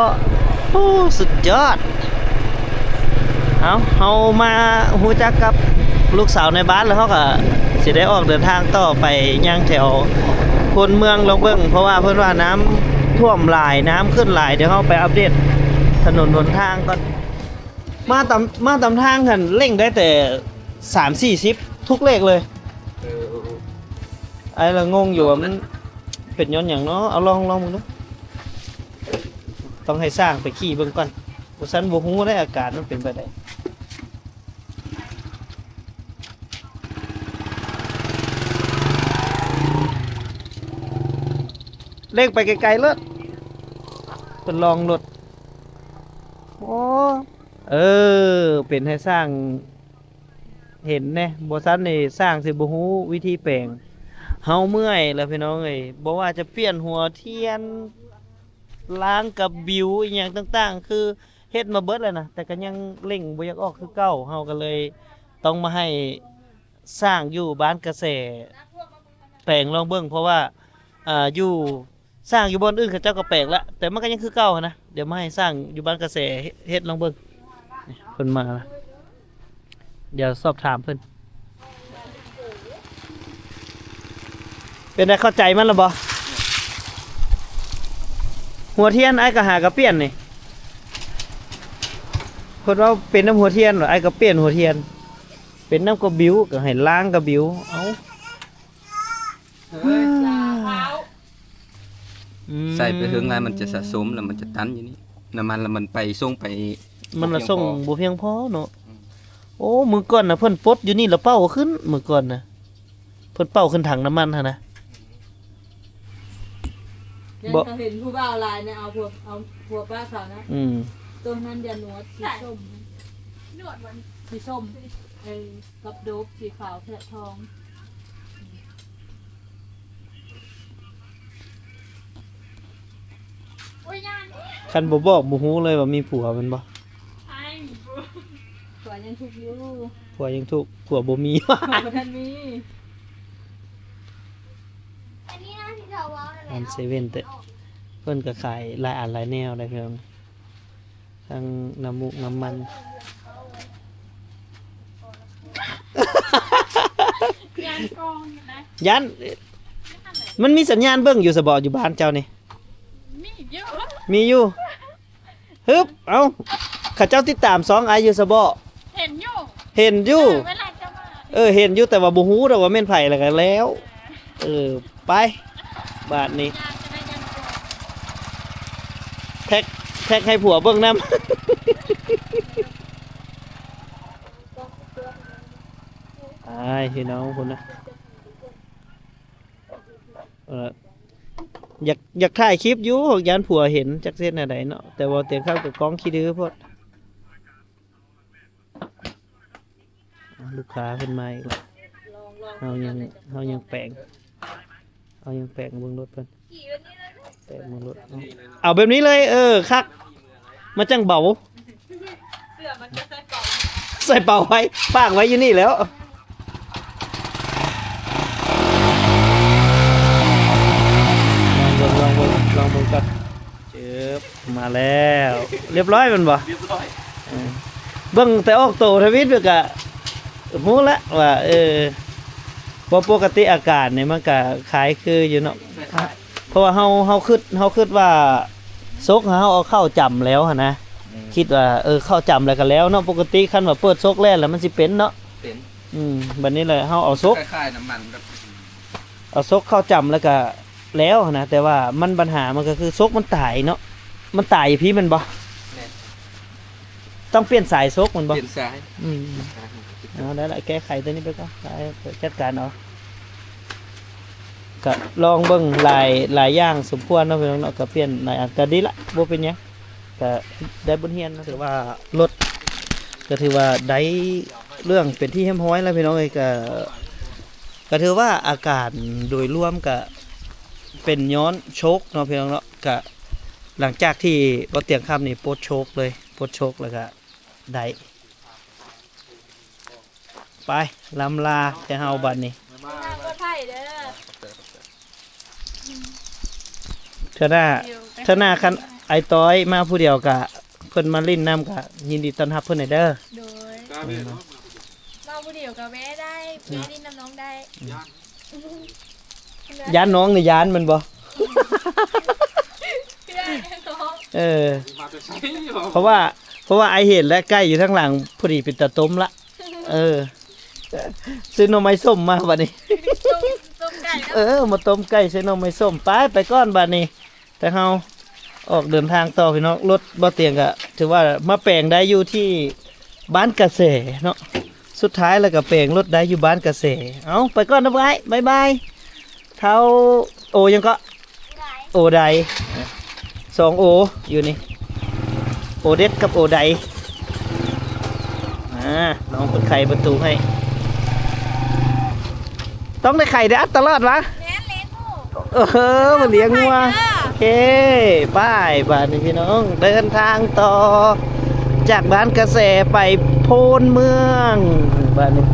ໂອ້ ສຸດຍອດ ເອົາ ເຮົາມາຮູ້ຈັກກັບລູກສາວໃນບ້ານແລ້ວ ເຮົາກະຊິໄດ້ອອກເດີນທາງຕໍ່ໄປຍ່າງແຖວໂພນເມືອງລອງເບິ່ງ ເພາະວ່າເພິ່ນວ່ານ້ຳຖ້ວມຫຼາຍ ນ້ຳຂຶ້ນຫຼາຍ ດຽວເຮົາໄປອັບເດດຖະໜົນຫົນທາງກ່ອນ ມາຕາມ ມາຕາມທາງຫັ້ນເລັ່ງໄດ້ແຕ່ ສາມສີ່ສິບທຸກເລກເລີຍ ເອີ ເອີ ເອີ ອ້າຍລະງົງຢູ່ວ່າມັນເປັນຍ້ອນຫຍັງເນາະ ເອົາລອງ ລອງເບິ່ງດູ ຕ້ອງໃຫ້ຊ່າງໄປຂີ່ເບິ່ງກ່ອນ ບໍ່ຊັ້ນບໍ່ຮູ້ເດ້ອາການມັນເປັນແບບໃດ ເລັ່ງໄປໄກໆໂລດ ເພິ່ນລອງລົດ ໂອ້ ເອີ ເປັນໃຫ້ຊ່າງ ເຫັນແນ່ ບໍ່ຊັ້ນນີ້ຊ່າງຊິບໍ່ຮູ້ວິທີແປງ ເຮົາເມື່ອຍແລ້ວພີ່ນ້ອງເອີຍ ບໍ່ວ່າຈະປ່ຽນຫົວທຽນ ລ້າງກະບິວ ອີ່ຫຍັງຕ່າງໆ ຄືເຮັດມາເບິດແລ້ວນະ ແຕ່ກະຍັງເລັ່ງບໍ່ຢາກອອກຄືເກົ່າ ເຮົາກະເລີຍຕ້ອງມາໃຫ້ຊ່າງຢູ່ບ້ານກະແສ ແປງລອງເບິ່ງ ເພາະວ່າ ອ່າ ຢູ່ ຊ່າງຢູ່ບ່ອນອື່ນເຂົາເຈົ້າກະແປງລະ ແຕ່ມັນກະຍັງຄືເກົ່າຫັ້ນນະ ດຽວມາໃຫ້ຊ່າງຢູ່ບ້ານກະແສເຮັດ ເຮັດລອງເບິ່ງ ນີ້ເພິ່ນມາລະ ດຽວສອບຖາມເພິ່ນ ເປັນໃດ ເຂົ້າໃຈມັນລະບໍ່? ຫົວທຽນອ້າຍກະຫາກະປ່ຽນນີ້ ເພິ່ນວ່າເປັນນຳຫົວທຽນ ອ້າຍກະປ່ຽນຫົວທຽນ ເປັນນຳກະບິວ ກະໃຫ້ລ້າງກະບິວ ເອົ້າ. ອືມ ໃສ່ໄປເຖິງຫຼາຍມັນຈະສະສົມ ແລ້ວມັນຈະຕັນຢູ່ນີ້ ນ້ຳມັນ ແລ້ວມັນໄປສົ່ງໄປ ມັນລະສົ່ງບໍ່ພຽງພໍເນາະ. ອືມ ໂອ້ ມື້ກ່ອນນະເພິ່ນປົດຢູ່ນີ້ລະເປົ່າຂຶ້ນ ມື້ກ່ອນນະ ເພິ່ນເປົ່າຂຶ້ນຖັງນ້ຳມັນຫັ້ນນະ. ບໍ່ ເຫັນຜູ້ບ່າວຫຼາຍນະ ເອົາຜົວ ເອົາຜົວປ້າເຂົານະ. ອືມ ໂຕນັ້ນຢານວດສີສົ້ມ ນວດມັນສີສົ້ມ ເອີ ກັບໂດບສີຂາວແພະທອງ. ໂອ້ຍ ຢ້ານ ຄັນບໍ່ບອກບໍ່ຮູ້ເລີຍວ່າມີຜົວແມ່ນບໍ່? ອ້າຍ ຜົວຍັງທຸກຢູ່ ຜົວຍັງທຸກ ຜົວບໍ່ມີ ຜົວບໍ່ທັນມີ. ອັນນີ້ນະທີ່ເຈົ້າເວົ້ານັ້ນແຫຼະ ອັນເຊເວັ່ນເດ ເພິ່ນກໍຂາຍຫຼາຍອັນຫຼາຍແນວໄດ໋ພີ່ນ້ອງ. ທັງນ້ຳມູກນ້ຳມັນ ຢ້ານກ້ອງຢູ່ນະ ຢ້ານ ມັນມີສັນຍານເບິ່ງຢູ່ສະເບາະ ຢູ່ບ້ານເຈົ້ານີ້? ມີຢູ່ ມີຢູ່. ຮຶບ ເອົ້າ ເຂົາເຈົ້າຕິດຕາມຊ່ອງອ້າຍຢູ່ສະເບາະ? ເຫັນຢູ່ ເຫັນຢູ່ ເອີ ເວລາຈະມາ ເອີ ເຫັນຢູ່ ແຕ່ວ່າບໍ່ຮູ້ດອກວ່າແມ່ນໃຜ ແລ້ວກໍແລ້ວ. ເອີ ໄປ ບາດນີ້ ແທັກ ແທັກໃຫ້ຜົວເບິ່ງນຳ. ອ້າຍ ພີ່ນ້ອງພຸ້ນນະ ເອີ ຢາກ ຢາກຖ່າຍຄລິບຢູ່ ຢ້ານຜົວເຫັນ ຈັກຊິເຮັດແນວໃດເນາະ ແຕ່ວ່າຕຽງຂ້າວກໍກ້ອງຂີ້ດື້ໂພດ. ລູກຄ້າເພິ່ນມາອີກແລ້ວ ເຮົາຍັງ ເຮົາຍັງແປງ ເຮົາຍັງແປງເບິ່ງລົດເພິ່ນ ແປງເບິ່ງລົດ ເອົາແບບນີ້ເລີຍ ເອີ ຄັກ ມັນຈັ່ງເບົາ ເສື້ອມັນກໍໃສ່ເປົາ ໃສ່ເປົາໄວ້ ຝາກໄວ້ຢູ່ນີ້ແລ້ວ ລອງເບິ່ງ ລອງເບິ່ງ ລອງເບິ່ງກ່ອນ. ເຈີບ ມາແລ້ວ ລຽບຮ້ອຍແມ່ນບໍ່? ລຽບຮ້ອຍ ເອີ ເບິ່ງແຕ່ອອກໂຕທະວິດກໍຮູ້ລະວ່າ ເອີ ບໍ່ປົກກະຕິອາການນີ້ມັນກໍຄ້າຍຄືຢູ່ເນາະ ຄ້າຍໆ ເພາະວ່າເຮົາ ເຮົາຄິດ ເຮົາຄິດວ່າສົກ ເຮົາເອົາເຂົ້າຈຳແລ້ວຫັ້ນນະ ອືມ ຄິດວ່າ ເອີ ເຂົ້າຈຳແລ້ວກໍແລ້ວເນາະ ປົກກະຕິຄັນວ່າເປີດສົກແລ່ນແລ້ວມັນຊິເປັນເນາະ ເປັນ ອືມ ບັດນີ້ແຫຼະ ເຮົາເອົາສົກ ຄ້າຍໆ ນ້ຳມັນແບບ ເອົາສົກເຂົ້າຈຳແລ້ວກະແລ້ວຫັ້ນນະ ແຕ່ວ່າມັນ ບັນຫາມັນກໍຄືສົກມັນຕາຍເນາະ ມັນຕາຍຢູ່ພີ້ແມ່ນບໍ່? ແມ່ນ ຕ້ອງປ່ຽນສາຍສົກແມ່ນບໍ່? ປ່ຽນສາຍ ອືມ ເອົາ ໄດ້ລະ ແກ້ໄຂຕົວນີ້ໄປກ່ອນ ໄປ ໄປຈັດການເອົາ ກະລອງເບິ່ງຫຼາຍ ຫຼາຍຢ່າງສົມຄວນເນາະ ພີ່ນ້ອງເນາະ ກະປ່ຽນຫຼາຍອັນ ກະດີລະ ບໍ່ເປັນຫຍັງ ກະໄດ້ບົດຮຽນເນາະ ຖືວ່າລົດ ກະຖືວ່າໄດ້ເລື່ອງເປັນທີ່ຮຽບຮ້ອຍແລ້ວ ພີ່ນ້ອງເອີຍ ກະ ກໍຖືວ່າອາການໂດຍລວມກະເປັນຍ້ອນໂຊກເນາະ ພີ່ນ້ອງເນາະ ກະຫຼັງຈາກທີ່ບໍ່ຕຽງຄຳນີ້ປົດໂຊກເລີຍ ປົດໂຊກແລ້ວກະໄດ້ ໄປ ລຳລາແຕ່ເຮົາບັດນີ້ ເດີນທາງປອດໄພເດີ ເທື່ອໜ້າ ເທື່ອໜ້າຄັນອ້າຍຕ້ອຍມາຜູ້ດຽວກະ ເພິ່ນມາຫຼິ້ນນຳກະຍິນດີຕ້ອນຮັບເພິ່ນແດ່ເດີ ໂດຍ ມາຜູ້ດຽວກໍແວະໄດ້ ແວະຫຼິ້ນນຳນ້ອງໄດ້ ຢ້ານນ້ອງນີ້ຢ້ານແມ່ນບໍ່? ເອີ ເພາະວ່າ ເພາະວ່າອ້າຍເຫັນແລ້ວ ໄກ່ຢູ່ທາງຫຼັງ ພໍດີເປັນຕາຕົ້ມລະ ເອີ ຊື້ໜໍ່ໄມ້ສົ້ມມາບັດນີ້ ຕົ້ມ ຕົ້ມໄກ່ເນາະ ເອີ ມາຕົ້ມໄກ່ໃສ່ໜໍ່ໄມ້ສົ້ມ ໄປ ໄປກ່ອນບັດນີ້ ແຕ່ເຮົາອອກເດີນທາງຕໍ່ພີ່ນ້ອງ ລົດບໍ່ຕຽງກະຖືວ່າມາແປງໄດ້ຢູ່ທີ່ບ້ານກະແສເນາະ ສຸດທ້າຍແລ້ວກະແປງລົດໄດ້ຢູ່ບ້ານກະແສ ເອົາ ໄປກ່ອນເດີອ້າຍ ບາຍບາຍ ເຖົ້າໂອຫຍັງເກາະ ໂອໄດ ສອງໂອຢູ່ນີ້ ໂອເດັດກັບໂອໄດ ອາ ນ້ອງເພິ່ນໄຂປະຕູໃຫ້ ຕ້ອງໄດ້ໄຂໄດ້ອັດຕະຫຼອດຫວາ? ແມ່ນ ລ້ຽງງົວ ເອີ ມາລ້ຽງງົວ ໂອເຄ ບາຍ ບາດນີ້ພີ່ນ້ອງ ເດີນທາງຕໍ່ ຈາກບ້ານກະແສໄປໂພນເມືອງ ບາດນີ້.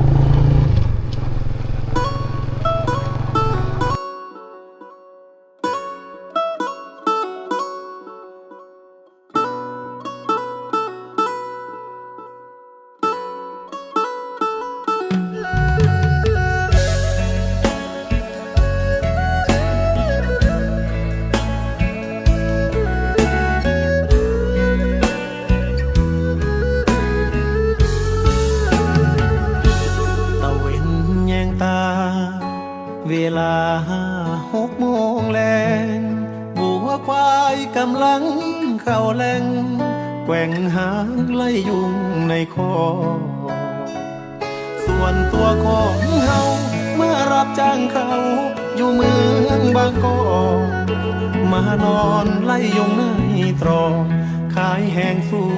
ຕາເວັນແຍງຕາ ເວລາຫົກໂມງແລງ ບົວ ກຳລັງເຂົ້າແລ້ງ ແກວ່ງຫາງໄລ່ຍຸງໃນຄໍ. ສ່ວນຕົວຂອງເຮົາມາຮັບຈ້າງເຂົ້າຢູ່ເມືອງບາງກອກ ມານອນໄລ່ຍຸງໃນຕຣອງ ຂາຍແຮງສູ້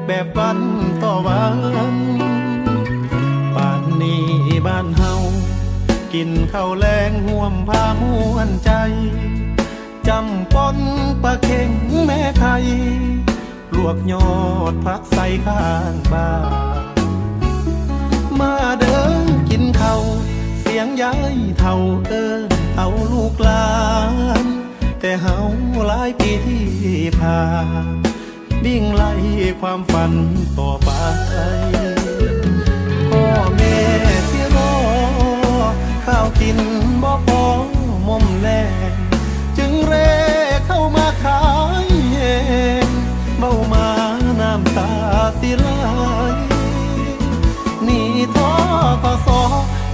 ແບບວັນຕໍ່ວັນ. ປານນີ້ບ້ານເຮົາ ກິນເຂົ້າແລງຮ່ວມພາມ່ວນໃຈ ຈ້ຳປົ່ນປາເຄັງແມ່ໄຂ່ ລວກຍອດຜັກໃສ່ຂ້າງບ້ານ. ມາເດີກິນເຂົ້າ ສຽງຍາຍເຖົ້າເອີ້ນເອົາລູກຫຼານ ແຕ່ເຮົາຫຼາຍປີທີ່ຜ່ານ ວິ່ງໄລ່ຄວາມຝັນຕໍ່ໄປ. ພໍ່ແມ່ທີ່ລໍ ຂ້າວກິນບໍ່ພໍໝົມແລງ ຈຶ່ງເຣເຂົ້າມາຂາຍແຮງ ເວົ້າມານ້ຳຕາຊິໄຫຼ. ໜີ້ ທກສ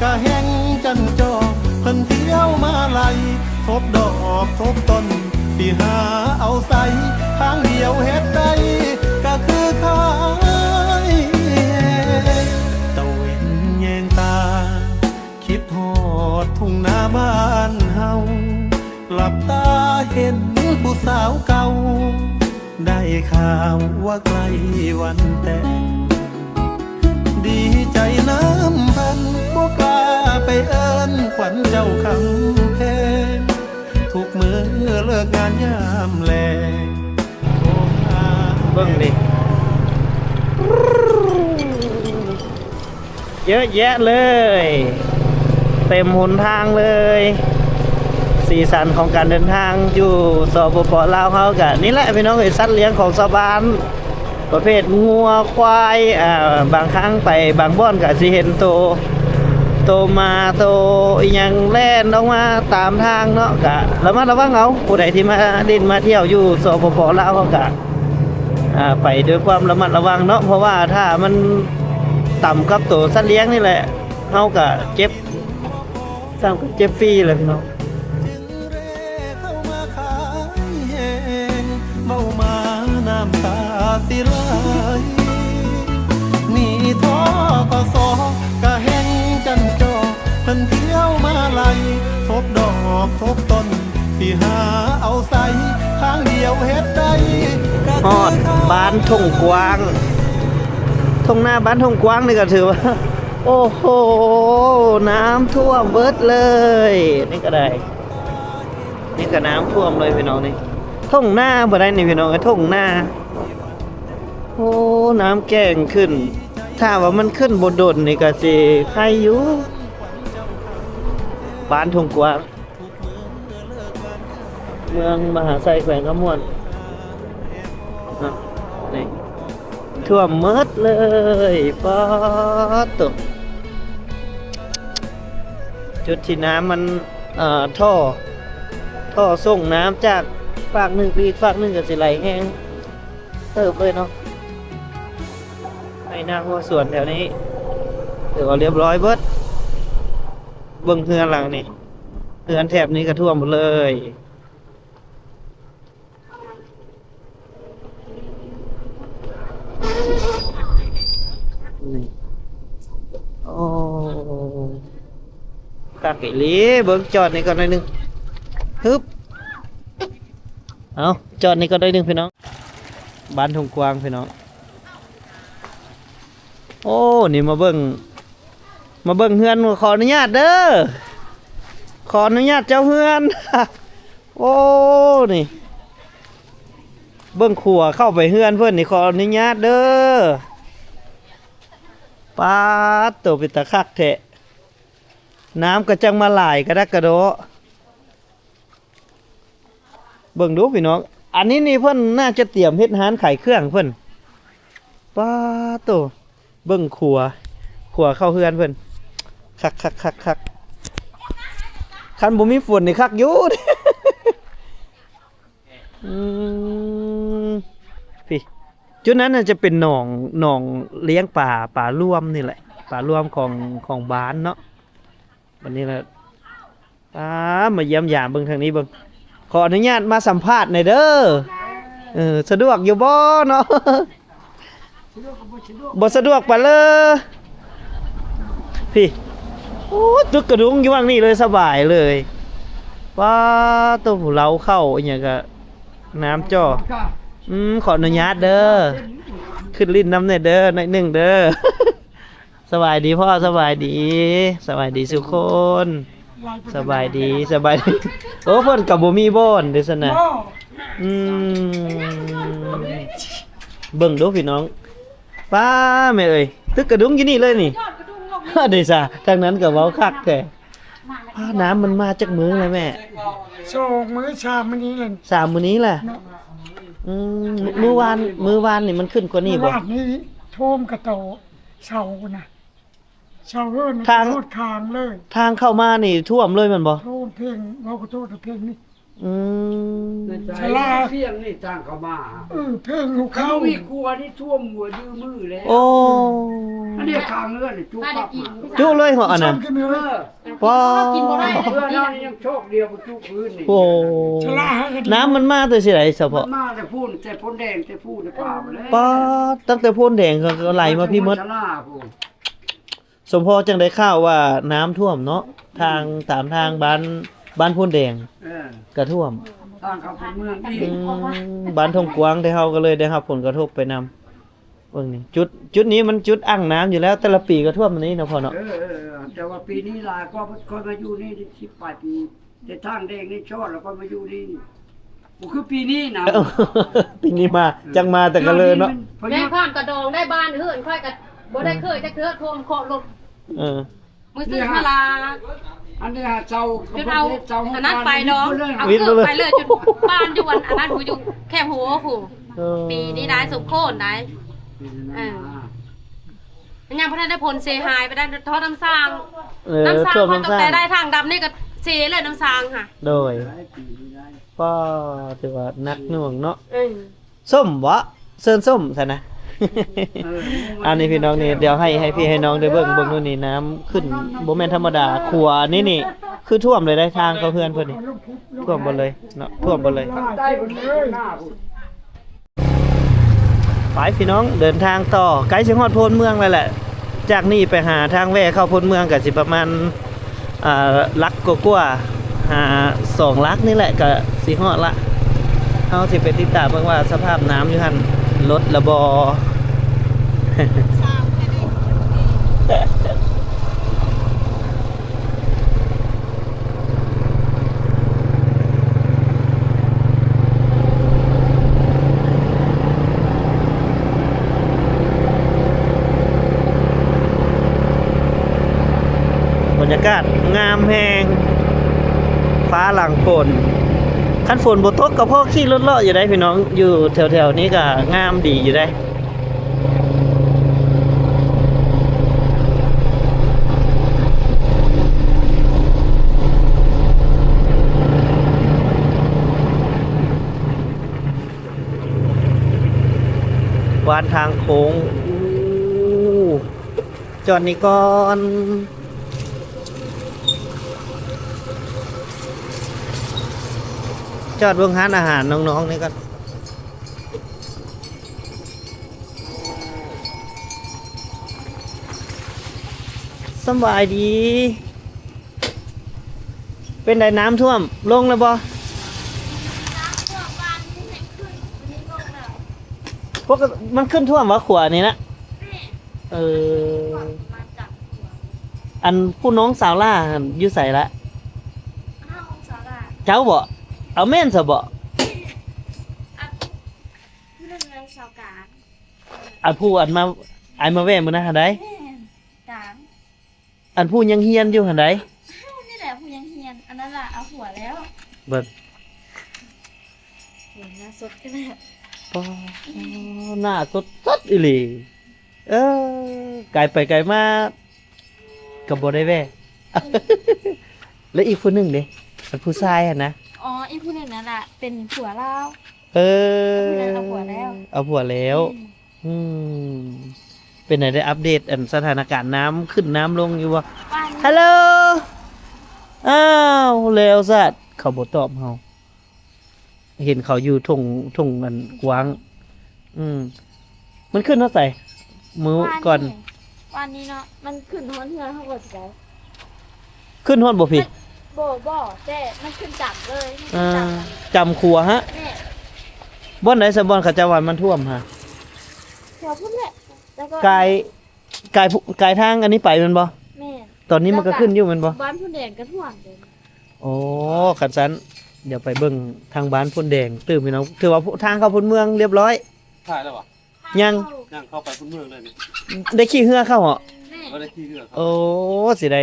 ກະແຮ່ງຈັນຈໍ ເພິ່ນທ່ຽວມາໄລ່ ທົບດອກທົບຕົ້ນ ຊິຫາເອົາໃສ ທາງດຽວເຮັດໄດ້ກະຄືຂາຍແຮງ. ຕາເວັນແຍງຕາ ຄິດຮອດທົ່ງນາບ້ານເຮົາ ຫຼັບຕາເຫັນຜູ້ສາວເກົ່າ ໄດ້ຂ່າວວ່າໃກ້ວັນແຕ່ງ ດີໃຈນຳເພິ່ນ ບໍ່ກ້າໄປເອີ້ນຂວັນເຈົ້າຄຳແພງ ທຸກມື້ເລີກງານຍາມແລງ ໂທຫາ. ເບິ່ງນີ້ ເຍອະແຍະເລີຍ ເຕັມຫົນທາງເລີຍ. ສີສັນຂອງການເດີນທາງຢູ່ ສປປ ລາວເຮົາກະນີ້ແຫຼະພີ່ນ້ອງເອີຍ ສັດລ້ຽງຂອງຊາວບ້ານ ປະເພດງົວຄວາຍ ອ່າ ບາງຄັ້ງໄປບາງບ່ອນກະຊິເຫັນໂຕ ໂຕໝາ ໂຕອີ່ຫຍັງແລ່ນອອກມາຕາມທາງເນາະ ກະລະມັດລະວັງເອົາ. ຜູ້ໃດທີ່ມາຫຼິ້ນມາທ່ຽວຢູ່ ສປປ ລາວເຮົາກະ ອ່າ ໄປດ້ວຍຄວາມລະມັດລະວັງເນາະ ເພາະວ່າຖ້າມັນຕຳກັບໂຕສັດລ້ຽງນີ້ແຫຼະ ເຮົາກະເຈັບ ຊ້ຳກັບເຈັບຟຣີແຫຼະພີ່ນ້ອງ. ເວົ້າມານ້ຳຕາຊິໄຫຼ ໜີ້ ທກສ ກະແຮ່ງຈັນຈໍ ເພິ່ນທ່ຽວມາໄລ່ ທົບດອກທົບຕົ້ນ ຊິຫາເອົາໃສ ທາງດຽວເຮັດໄດ້ ຮອດບ້ານທົ່ງກວ້າງ ທົ່ງນາບ້ານທົ່ງກວ້າງນີ້ກະຖືວ່າ ໂອ້ໂຫ ນ້ຳຖ້ວມເບິດເລີຍ ນີ້ກະໄດ້ ນີ້ກະນ້ຳຖ້ວມເລີຍພີ່ນ້ອງ ນີ້ທົ່ງນາບໍ່ໄດ້ນີ້ພີ່ນ້ອງ ທົ່ງນາ ໂອ້ ນ້ຳແກ້ງຂຶ້ນ ຖ້າວ່າມັນຂຶ້ນບໍ່ດົນນີ້ກະຊິໄຄຢູ່ ບ້ານທົ່ງກວ້າງ ເມືອງມະຫາໄຊ ແຂວງຄຳມ່ວນ ເນາະ ນີ້ ຖ້ວມໝົດເລີຍ ປາດໂທ້ ຈຸດທີ່ນ້ຳມັນ ເອີ ທໍ່ ທໍ່ສົ່ງນ້ຳຈາກຟາກໜຶ່ງໄປອີກຟາກໜຶ່ງກະຊິໄຫຼແຮງເຕີບເລີຍເນາະ ໄຮ່ນາຮົ້ວສວນແຖວນີ້ຖືວ່າລຽບຮ້ອຍເບິດ ເບິ່ງເຮືອນຫຼັງນີ້ ເຮືອນແຖບນີ້ກະຖ້ວມໝົດເລີຍ. ນີ້ ໂອ້ ຄັກອີ່ຫຼີ ເບິ່ງຈອດນີ້ກ່ອນໜ້ອຍໜຶ່ງ ຮຶບ ເອົາ ຈອດນີ້ກ່ອນໜ້ອຍໜຶ່ງພີ່ນ້ອງ ບ້ານທົ່ງກວ້າງພີ່ນ້ອງ ໂອ້ ນີ້ມາເບິ່ງ ມາເບິ່ງເຮືອນ ຂໍອະນຸຍາດເດີ ຂໍອະນຸຍາດເຈົ້າເຮືອນ ໂອ້ ນີ້ ເບິ່ງຂົວເຂົ້າໄປເຮືອນເພິ່ນນີ້ ຂໍອະນຸຍາດເດີ ປາດໂຕ ເປັນຕາຄັກແທ້ ນ້ຳກະຈັ່ງມາຫຼາຍກະດັກກະດໍ ເບິ່ງດູພີ່ນ້ອງ ອັນນີ້ນີ້ເພິ່ນໜ້າຈະຕຽມເຮັດຮ້ານຂາຍເຄື່ອງເພິ່ນ ປາດໂຕ ເບິ່ງຂົວ ຂົວເຂົ້າເຮືອນເພິ່ນ ຄັກໆໆ ຄັນບໍ່ມີຝົນນີ້ຄັກຢູ່ ອືມ ພີ້ ຈຸດນັ້ນໜ້າຈະເປັນໜອງ ໜອງລ້ຽງປາ ປາລວມນີ້ແຫຼະ ປາລວມຂອງ ຂອງບ້ານເນາະ ບັດນີ້ລະ ອາ ມາຢ້ຽມຢາມເບິ່ງທາງນີ້ເບິ່ງ ຂໍອະນຸຍາດມາສຳພາດແດ່ເດີ. ເອີ ສະດວກຢູ່ບໍ່ເນາະ? ບໍ່ສະດວກປານເລີ. ພີ້ ໂອ້ ຕຶກກະດຸງຢູ່ຫວ່າງນີ້ເລີຍ ສະບາຍເລີຍ. ປາໂຕ ເລົ້າເຂົ້າອີ່ຫຍັງກະ ນ້ຳຈໍ້. ອືມ ຂໍອະນຸຍາດເດີ ຂຶ້ນຫຼິ້ນນຳແດ່ເດີ ໜ້ອຍໜຶ່ງເດີ. ສະບາຍດີພໍ່ ສະບາຍດີ ສະບາຍດີສູ່ຄົນ. ສະບາຍດີ ສະບາຍດີ. ໂອ້ ເພິ່ນກະບໍ່ມີບ່ອນເດ້ຊັ້ນນະ. ອືມ ເບິ່ງດູພີ່ນ້ອງ. ປ້າ ແມ່ເອີຍ ຕຶກກະດຸງຢູ່ນີ້ເລີຍນີ້. ເດຊາ ທາງນັ້ນກະເວົ້າຄັກແທ້. ອ້າ ນ້ຳມັນມາຈັກມື້ແລ້ວແມ່? ສອງມື້ ສາມມື້ນີ້ແຫຼະ ສາມມື້ນີ້ແຫຼະ. ອືມ ມື້ວານ ມື້ວານນີ້ມັນຂຶ້ນກວ່ານີ້ບໍ່? ມື້ວານນີ້ຖ້ວມກະໂຕເສົາພຸ້ນນະ ເສົາເຮືອນທາງ ຮອດຄາງເລີຍ. ທາງເຂົ້າມານີ້ຖ້ວມເລີຍແມ່ນບໍ່? ຖ້ວມເພງ ເວົ້າຂໍໂທດ ເພງນີ້. ອືມ ສາລາ ສຽງນີ້ທາງເຂົ້າມາ. ເອີ ເພງຫົວເຂົ່າ ມີຂົວນີ້ຖ້ວມຫົວຢື້ມືແລ້ວ. ໂອ້ ອັນນີ້ຄາງເຮືອນຈຸປັບມາ ຈຸເລີຍເຫາະອັນນັ້ນ. ເອີ ປ້າ ກິນບໍ່ໄດ້ ເຮືອນເຮົານີ້ຍັງຊອກດຽວບໍ່ຈຸພື້ນນີ້. ໂອ້ ນ້ຳມັນມາແຕ່ໃສສະເພາະ? ມາແຕ່ພຸ້ນ ແຕ່ໂພນແດງ ແຕ່ພູແຕ່ຜາພຸ້ນແຫຼະ. ປ້າ ຕັ້ງແຕ່ໂພນແດງກະໄຫຼມາພີ້ໝົດ. ສະລາພຸ້ນ ສົມພໍຈັ່ງໄດ້ຂ່າວວ່ານ້ຳຖ້ວມເນາະ ທາງ ອືມ ຕາມທາງບ້ານ ບ້ານໂພນແດງ ເອີ ກະຖ້ວມ ທາງເຂົ້າເມືອງອີກ. ອືມ ບ້ານທົ່ງກວາງ ແຕ່ເຮົາກະເລີຍໄດ້ຮັບຜົນກະທົບໄປນຳ. ເບິ່ງນີ້ ຈຸດ ຈຸດນີ້ມັນຈຸດອັ່ງນ້ຳຢູ່ແລ້ວ ແຕ່ລະປີກະຖ້ວມອັນນີ້ເນາະພໍ່ເນາະ. ເອີ ເອີ ເອີ ແຕ່ວ່າປີນີ້ຫຼາຍກວ່າ ຂ້ອຍມາຢູ່ນີ້ໄດ້ສິບປາຍປີ. ແຕ່ທາງແດງນີ້ຊອດແລ້ວກໍມາຢູ່ນີ້ ບໍ່ຄືປີນີ້ນະ. ປີນີ້ມາ ເອີ ຈັ່ງມາແຕ່ກະເລີເນາະ. ແມ່ນ ຂ້ອຍກະດອງໄດ້ ບ້ານເຮືອນຂ້ອຍກະບໍ່ໄດ້ເຄີຍຈັກເທື່ອ ຖ້ວມເຄາະລົດ. ເອີ ມື້ຊື່ມາລາ ອັນນີ້ຫາເຊົາ ຈົນເອົາອັນນັ້ນໄປດອງ ເອົາເກີບໄປເລີຍ ຈົນບ້ານຢູ່ອັນ ອັນນັ້ນ ຜູ້ຢູ່ແຄມຫົວຜູ້. ເອີ ປີນີ້ໄດ້ສົມໂຄນໄດ້. ເອີ ມັນຍັງບໍ່ທັນໄດ້ຜົນເສຍຫາຍໄປໄດ້ ທໍ່ນ້ຳສ້າງ. ເອີ ນ້ຳສ້າງ ຖ້ວມນ້ຳສ້າງ ຕັ້ງແຕ່ໄດ້ທາງດຳນີ້ກະເສຍເລີຍນ້ຳສ້າງຫະ. ໂດຍ ກໍຖືວ່າໜັກໜ່ວງເນາະ. ເອີ ສົ້ມບໍ? ເຊີນສົ້ມຊັ້ນນະ. ເອີ ອັນນີ້ພີ່ນ້ອງນີ້ ດຽວໃຫ້ ໃຫ້ພີ່ໃຫ້ນ້ອງໄດ້ເບິ່ງ ເບິ່ງໂນ່ນນີ້ ນ້ຳຂຶ້ນບໍ່ແມ່ນທຳມະດາ. ຂົວນີ້ນີ້ຄືຖ້ວມເລີຍໄດ໋ ທາງເຂົ້າເຮືອນເພິ່ນນີ້ ຖ້ວມເບິດເລີຍເນາະ ຖ້ວມເບິດເລີຍ. ໄປພີ່ນ້ອງ ເດີນທາງຕໍ່ ໃກ້ຊິຮອດໂພນເມືອງແລ້ວແຫຼະ. ຈາກນີ້ໄປຫາທາງແວ່ເຂົ້າໂພນເມືອງກະຊິປະມານ ອ່າ ຫຼັກກວ່າໆ ຫາສອງຫຼັກນີ້ແຫຼະກະຊິຮອດລະ. ເຮົາຊິໄປຕິດຕາມເບິ່ງວ່າສະພາບນ້ຳຢູ່ຫັ້ນລົດລະບໍ່. ບັນຍາກາດງາມແຮງ ຟ້າຫຼັງຝົນ. ຄັນຝົນບໍ່ຕົກກະພໍຂີ່ລົດເລາະຢູ່ໄດ໋ພີ່ນ້ອງ ຢູ່ແຖວໆນີ້ກະງາມດີຢູ່ໄດ໋. ບ້ານທາງໂຄ້ງ ອູ້ ຈອດນີ້ກ່ອນ ຈອດເບິ່ງຮ້ານອາຫານນ້ອງໆນີ້ກ່ອນ. ສະບາຍດີ. ເປັນໃດ ນ້ຳຖ້ວມລົງແລ້ວບໍ່? ພວກມັນຂຶ້ນຖ້ວມວ່າຂົວນີ້ນະ. ເອີ ອັນຜູ້ນ້ອງສາວຫຼ້າຫັ້ນຢູ່ໃສລະ? ເຈົ້າບໍ່? ເອົາ ແມ່ນຊະບໍ່? ອັນຜູ້ອັນມາ ອ້າຍມາແວ່ມື້ນັ້ນຫັ້ນໃດ໋? ອັນຜູ້ຍັງຮຽນຢູ່ຫັ້ນໃດ໋? ນີ້ແຫຼະຜູ້ຍັງຮຽນ ອັນນັ້ນລະເອົາຜົວແລ້ວ. ເບິ່ງ ໂອ້ຍ ໜ້າສົດຂະໜາດ. ປາ ໜ້າສົດໆອີ່ຫຼີ. ເອີ ໄກໄປໄກມາກະບໍ່ໄດ້ແວ່. ແລ້ວອີກຜູ້ໜຶ່ງເດ? ອັນຜູ້ຊາຍຫັ້ນນະ? ອໍ ອີກຜູ້ໜຶ່ງນັ້ນລະເປັນຜົວລາວ. ເອີ ຜູ້ນັ້ນເອົາຜົວແລ້ວ ເອົາຜົວແລ້ວ. ອືມ ອືມ ເປັນໃດ ໄດ້ອັບເດດອັນສະຖານະການນ້ຳຂຶ້ນນ້ຳລົງຢູ່ບໍ່? ຮາໂລ ອ້າວ ແລ້ວຊະ ເຂົາບໍ່ຕອບເຮົາ. ເຫັນເຂົາຢູ່ທົ່ງ ທົ່ງອັນກວ້າງ. ອືມ ມັນຂຶ້ນຮອດໃສມື້ກ່ອນ? ວານນີ້ ວານນີ້ເນາະ ມັນຂຶ້ນຮອດເຮືອນເຮົາກໍໄດ້. ຂຶ້ນຮອດບໍ່ພີ້? ບໍ່ ບໍ່ ແຕ່ມັນຂຶ້ນຈຳເລີຍ. ອ່າ ຈຳຂົວຮະ? ແມ່ນ. ບ່ອນໃດຊະ ບ່ອນເຂົາເຈົ້າວ່າມັນຖ້ວມຮະ? ແຖວພຸ້ນແຫຼະ ແລ້ວກໍກາຍ ກາຍ ກາຍທາງອັນນີ້ໄປແມ່ນບໍ່? ແມ່ນ. ຕອນນີ້ມັນກໍຂຶ້ນຢູ່ແມ່ນບໍ່? ບ້ານໂພນແດງກໍຖ້ວມເດ້. ໂອ້ ຄັນຊັ້ນ ດຽວໄປເບິ່ງທາງບ້ານໂພນແດງຕື່ມ ພີ່ນ້ອງ. ຖືວ່າທາງເຂົ້າໂພນເມືອງລຽບຮ້ອຍ. ຖ່າຍແລ້ວຫວາ? ຍັງ. ຍັງ ເຂົ້າໄປໂພນເມືອງເລີຍນີ້. ໄດ້ຂີ່ເຮືອເຂົ້າເຫາະ? ແມ່ນ. ບໍ່ໄດ້ຂີ່ເຮືອເຂົ້າ. ໂອ້ ຊິໄດ້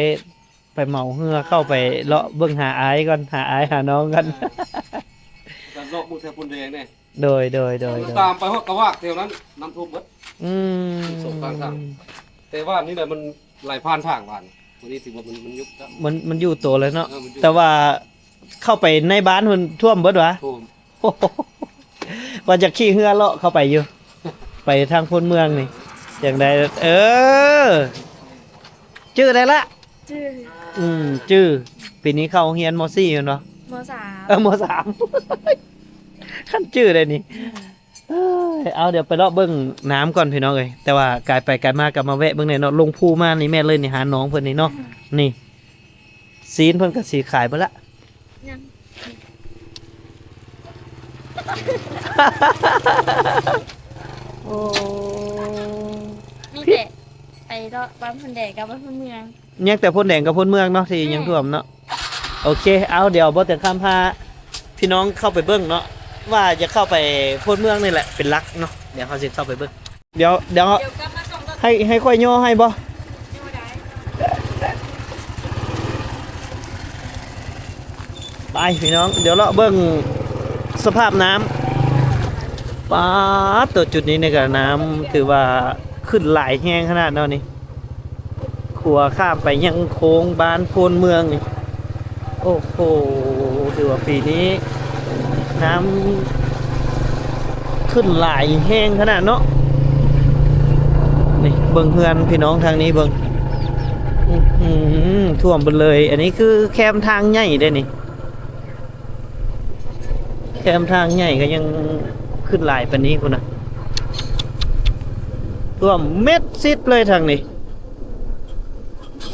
ໄປເໝົາເຮືອເຂົ້າໄປເລາະເບິ່ງຫາອ້າຍກ່ອນ ຫາອ້າຍຫານ້ອງກ່ອນ. ເອີ ກັນເລາະເບິ່ງແຖວໂພນແດງແດ່. ໂດຍ ໂດຍ ໂດຍ ໂດຍ. ຕາມໄປຮອດກະວາກແຖວນັ້ນ ນ້ຳຖ້ວມເບິດ. ອືມ ສອງຂ້າງທາງ. ແຕ່ວ່ານີ້ແຫຼະມັນໄຫຼຜ່ານທາງບ້ານ ຕົວນີ້ຖືວ່າມັນ ມັນຍຸບແລ້ວ. ມັນ ມັນຢູ່ໂຕແລ້ວເນາະ. ເອີ ມັນຢູ່ ແຕ່ວ່າເຂົ້າໄປໃນບ້ານເພິ່ນຖ້ວມເບິດຫວາ? ຖ້ວມ. ວ່າຈະຂີ່ເຮືອເລາະເຂົ້າໄປຢູ່ ໄປທາງໂພນເມືອງນີ້ ຈັ່ງໃດ. ເອີ ຈື່ໄດ້ລະ? ຈື່. ອືມ ຈື່. ປີນີ້ເຂົ້າໂຮງຮຽນ ມໍສີ່ ແມ່ນບໍ່? ມໍສາມ. ເອີ ມໍສາມ. ຄັນຈື່ໄດ້ນີ້. ອືມ ເອີຍ ເອົາ ດຽວໄປເລາະເບິ່ງນ້ຳກ່ອນພີ່ນ້ອງເອີຍ. ແຕ່ວ່າກາຍໄປກາຍມາກໍມາແວະເບິ່ງແດ່ເນາະ. ລົງພູມານີ້ແມ່ນເລີຍນີ້ ຫາໜອງເພິ່ນນີ້ເນາະ. ອືມ ນີ້ ຊີ້ນເພິ່ນກໍຊິຂາຍເບິດລະ. ຍັງ. ໂອ້ ມີແຕ່ໄປເລາະບ້ານໂພນແດງກັບບ້ານໂພນເມືອງ. ຍັງແຕ່ໂພນແດງກັບໂພນເມືອງເນາະ ທີ່ຍັງຖ້ວມເນາະ. ໂອເຄ ເອົາ ດຽວບໍ່ເຖິງຄຳພາພີ່ນ້ອງເຂົ້າໄປເບິ່ງເນາະ ວ່າຈະເຂົ້າໄປໂພນເມືອງນີ້ແຫຼະເປັນຫຼັກເນາະ. ດຽວເຮົາຊິເຂົ້າໄປເບິ່ງ. ດຽວ ດຽວ ດຽວກັບມາສອງ ໃຫ້ ໃຫ້ຂ້ອຍຍໍໃຫ້ບໍ່? ຍໍໄດ້. ໄປພີ່ນ້ອງ ດຽວເລາະເບິ່ງສະພາບນ້ຳ. ປາດໂຕ ຈຸດນີ້ນີ້ກະນ້ຳຖືວ່າຂຶ້ນຫຼາຍແຮງຂະໜາດເນາະນີ້. ຂົວຂ້າມໄປຍັງໂຄ້ງບ້ານໂພນເມືອງນີ້. ໂອ້ໂຫ ຖືວ່າປີນີ້ນ້ຳຂຶ້ນຫຼາຍແຮງຂະໜາດເນາະ. ນີ້ເບິ່ງເຮືອນພີ່ນ້ອງທາງນີ້ເບິ່ງ. ອື ອື ຖ້ວມເບິດເລີຍ. ອັນນີ້ຄືແຄມທາງໃຫຍ່ເດ້ນີ້. ແຄມທາງໃຫຍ່ກໍຍັງຂຶ້ນຫຼາຍປານນີ້ພຸ້ນນະ. ຖ້ວມມິດຊິດເລີຍທາງນີ້.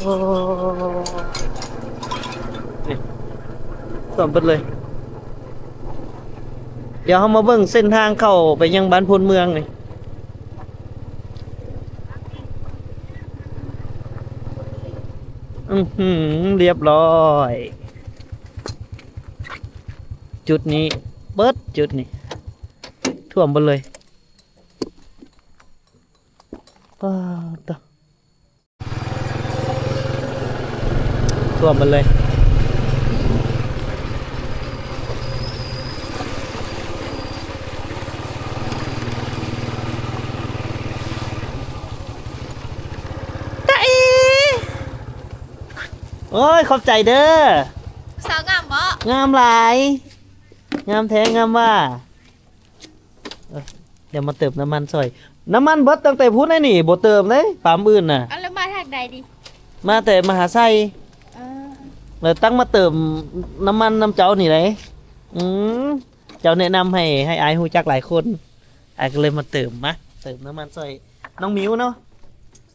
ໂອ້ ນີ້ຖ້ວມເບິດເລີຍ. ດຽວເຮົາມາເບິ່ງເສັ້ນທາງເຂົ້າໄປຍັງບ້ານໂພນເມືອງນີ້. ອືຫື ລຽບຮ້ອຍ. ຈຸດນີ້ເບິດ ຈຸດນີ້ຖ້ວມເບິດເລີຍ. ປາດໂຕ ຖ້ວມເບິດເລີຍ. ຕາເອ ໂອ້ຍ ຂອບໃຈເດີ. ສາວງາມບໍ່? ງາມຫຼາຍ. ງາມແທ້ງາມວ່າ. ເອີ ດຽວມາເຕີມນ້ຳມັນຊ່ອຍ. ນ້ຳມັນເບິດຕັ້ງແຕ່ພຸ້ນໄດ໋ນີ້ ບໍ່ເຕີມເດ້ ປາມອື່ນນະ. ເອົາ ແລ້ວມາທາງໃດນີ້? ມາແຕ່ມະຫາໄຊ. ເອີ ແລ້ວຕັ້ງມາເຕີມນ້ຳມັນນຳເຈົ້ານີ້ໄດ໋. ອືມ ເຈົ້າແນະນຳໃຫ້ ໃຫ້ອ້າຍຮູ້ຈັກຫຼາຍຄົນ ອ້າຍກໍເລີຍມາເຕີມ. ມາເຕີມນ້ຳມັນຊ່ອຍນ້ອງມິວເນາະ.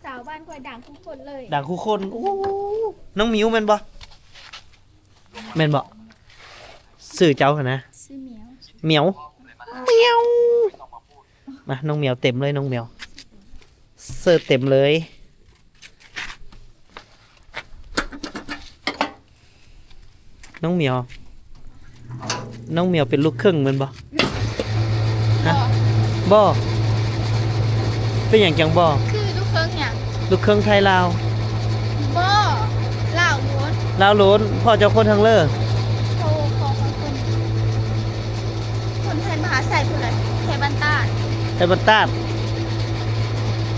ສາວບ້ານຂ້ອຍດັງຄູ່ຄົນເລີຍ. ດັງຄູ່ຄົນ. ໂອ້ ນ້ອງມິວແມ່ນບໍ່? ແມ່ນບໍ່? ຊື່ເຈົ້າຫັ້ນນະ? ຊື່ໝຽວ. ໝຽວ ໝຽວ. ມາ ນ້ອງໝຽວເຕັມເລີຍ ນ້ອງໝຽວ ເສີດເຕັມເລີຍ. ນ້ອງໝຽວ ນ້ອງໝຽວເປັນລູກເຄິ່ງແມ່ນບໍ່? ຮະ? ບໍ່ ບໍ່. ເປັນຫຍັງຈັ່ງບໍ່? ຄືລູກເຄິ່ງຫຍັງ? ລູກເຄິ່ງໄທລາວ. ບໍ່ ລາວໂລນ. ລາວໂລນ. ພໍ່ເຈົ້າຄົນທາງເລີ? ໂອ້ ພໍ່ຂ້ອຍຄົນ ຄົນໄທມະຫາໄຊພຸ້ນແຫຼະ ໄທບ້ານຕາດ. ໄທບ້ານຕາດ.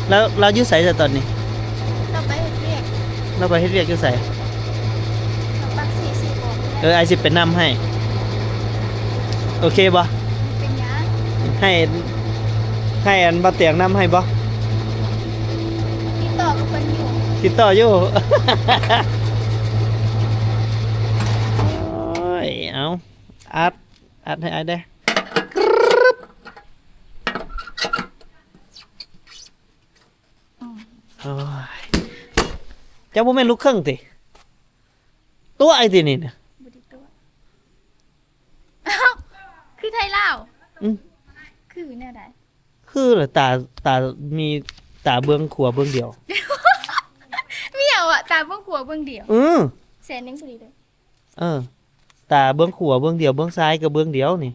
ແລ້ວລາວຢູ່ໃສຊະຕອນນີ້? ລາວໄປເຮັດວຽກ. ລາວໄປເຮັດວຽກຢູ່ໃສ? ປາກເຊ ເຊບອກ. ເອີ ອ້າຍຊິໄປນຳໃຫ້ ໂອເຄບໍ່? ເປັນຫຍັງ? ໃຫ້ ໃຫ້ອັນບ່າວຕຽງນຳໃຫ້ບໍ່? ຕິດຕໍ່ກັບເພິ່ນຢູ່. ຕິດຕໍ່ຢູ່. ໂອ້ຍ ເອົາ ອັດ ອັດໃຫ້ອ້າຍແດ່. ໂອ້ຍ ເຈົ້າບໍ່ແມ່ນລູກເຄິ່ງຕິ? ຕົວະໄອ້ຕິນີ້ນະ. ບໍ່ໄດ້ຕົວະ. ອ້າວ ຄືໄທລາວ? ອືມ ຄືແນວໃດ? ຄືລະ ຕາ ຕາມີຕາເບື້ອງຂວາເບື້ອງດຽວ. ມີຫຍັງວະ ຕາເບື້ອງຂວາເບື້ອງດຽວ? ອື ແສນໜຶ່ງພໍດີເດີ. ເອີ ຕາເບື້ອງຂວາເບື້ອງດຽວ ເບື້ອງຊ້າຍກໍເບື້ອງດຽວນີ້.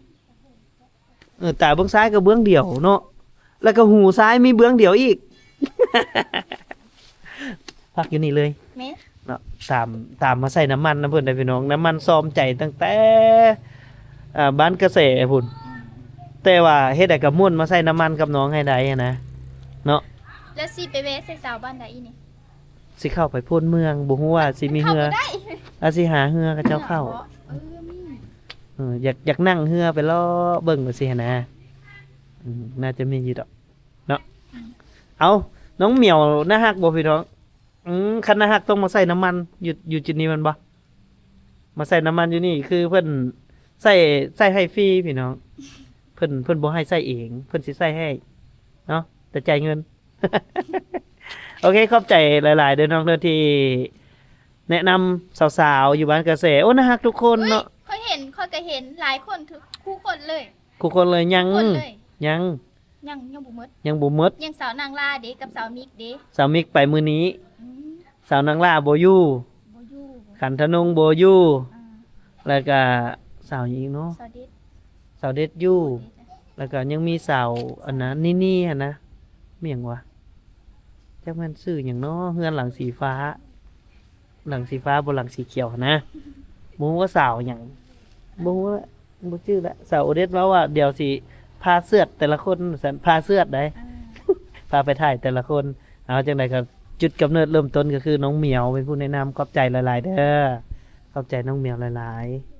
ເອີ ຕາເບື້ອງຊ້າຍກໍເບື້ອງດຽວເນາະ ແລ້ວກໍຫູຊ້າຍມີເບື້ອງດຽວອີກ. ພັກຢູ່ນີ້ເລີຍ. ແມ່ນ. ເນາະ ຕາມ ຕາມມາໃສ່ນ້ຳມັນນຳເພິ່ນໄດ໋ພີ່ນ້ອງ. ນ້ຳມັນຊອມໃຈຕັ້ງແຕ່ ອ່າ ບ້ານກະແສພຸ້ນ. ອືມ. ແຕ່ວ່າເຮັດໃດກໍມ່ວນມາໃສ່ນ້ຳມັນກັບນ້ອງໃຫ້ໄດ້ຫັ້ນນະ ເນາະ. ແລ້ວຊິໄປແວ່ໃສ່ສາວບ້ານໃດອີກນີ້? ຊິເຂົ້າໄປໂພນເມືອງ ບໍ່ຮູ້ວ່າຊິມີເຮືອ ເຂົ້າບໍ່ໄດ້ ອາ ຊິຫາເຮືອເຂົາເຈົ້າເຂົ້າ. ເຮືອເບາະ? ເອີ ມີ. ເອີ ຢາກ ຢາກນັ່ງເຮືອໄປເລາະເບິ່ງວ່າຊີ້ຫັ້ນນະ. ອືມ ໜ້າຈະມີຢູ່ດອກເນາະ. ອືມ. ເອົ້າ ນ້ອງໝຽວໜ້າຮັກບໍ່ພີ່ນ້ອງ? ອືມ ຄັນໜ້າຮັກຕ້ອງມາໃສ່ນ້ຳມັນຢູ່ ຢູ່ຈຸດນີ້ແມ່ນບໍ່? ມາໃສ່ນ້ຳມັນຢູ່ນີ້ ຄືເພິ່ນໃສ່ ໃສ່ໃຫ້ຟຣີພີ່ນ້ອງ. ເພິ່ນ ເພິ່ນບໍ່ໃຫ້ໃສ່ເອງ ເພິ່ນຊິໃສ່ໃຫ້ເນາະ ແຕ່ຈ່າຍເງິນ. ໂອເຄ ຂອບໃຈຫຼາຍໆເດີນ້ອງເດີ ທີ່ແນະນຳສາວໆຢູ່ບ້ານກະແສ. ໂອ້ ໜ້າຮັກທຸກຄົນເນາະ. ເຮີ້ຍ ຂ້ອຍເຫັນ ຂ້ອຍກໍເຫັນຫຼາຍຄົນ ທຸກ ຄູ່ຄົນເລີຍ. ຄູ່ຄົນເລີຍ. ຍັງ ຄູ່ຄົນເລີຍ. ຍັງ ຍັງ ຍັງບໍ່ໝົດ. ຍັງບໍ່ໝົດ. ຍັງສາວນາງລາເດ ກັບສາວມິກເດ. ສາວມິກໄປມື້ນີ້. ອືມ. ສາວນາງລາບໍ່ຢູ່. ບໍ່ຢູ່. ຂັນທະນົງບໍ່ຢູ່. ອ່າ. ແລ້ວກະສາວຫຍັງອີກເນາະ? ສາວເດັດ. ສາວເດັດຢູ່. ສາວເດັດ. ແລ້ວກໍຍັງມີສາວອັນນະ ນີນີຫັ້ນນະ ມີຫຍັງວະ ຈັກແມ່ນຊື່ຫຍັງເນາະ ເຮືອນຫຼັງສີຟ້າ ຫຼັງສີຟ້າບໍ່ ຫຼັງສີຂຽວຫັ້ນນະ ບໍ່ຮູ້ວ່າສາວຫຍັງ ບໍ່ຮູ້ລະ ບໍ່ຈື່ລະ. ສາວໂອເດັດເວົ້າວ່າ ດຽວຊິພາເຊືອດແຕ່ລະຄົນວ່າຊັ້ນ ພາເຊືອດໃດ໋ ອ່າ ພາໄປຖ່າຍແຕ່ລະຄົນ. ເອົາ ຈັ່ງໃດກໍຈຸດກຳເນີດເລີ່ມຕົ້ນກໍຄືນ້ອງໝຽວເປັນຜູ້ແນະນຳ ຂອບໃຈຫຼາຍໆເດີ ຂອບໃຈນ້ອງໝຽວຫຼາຍໆ.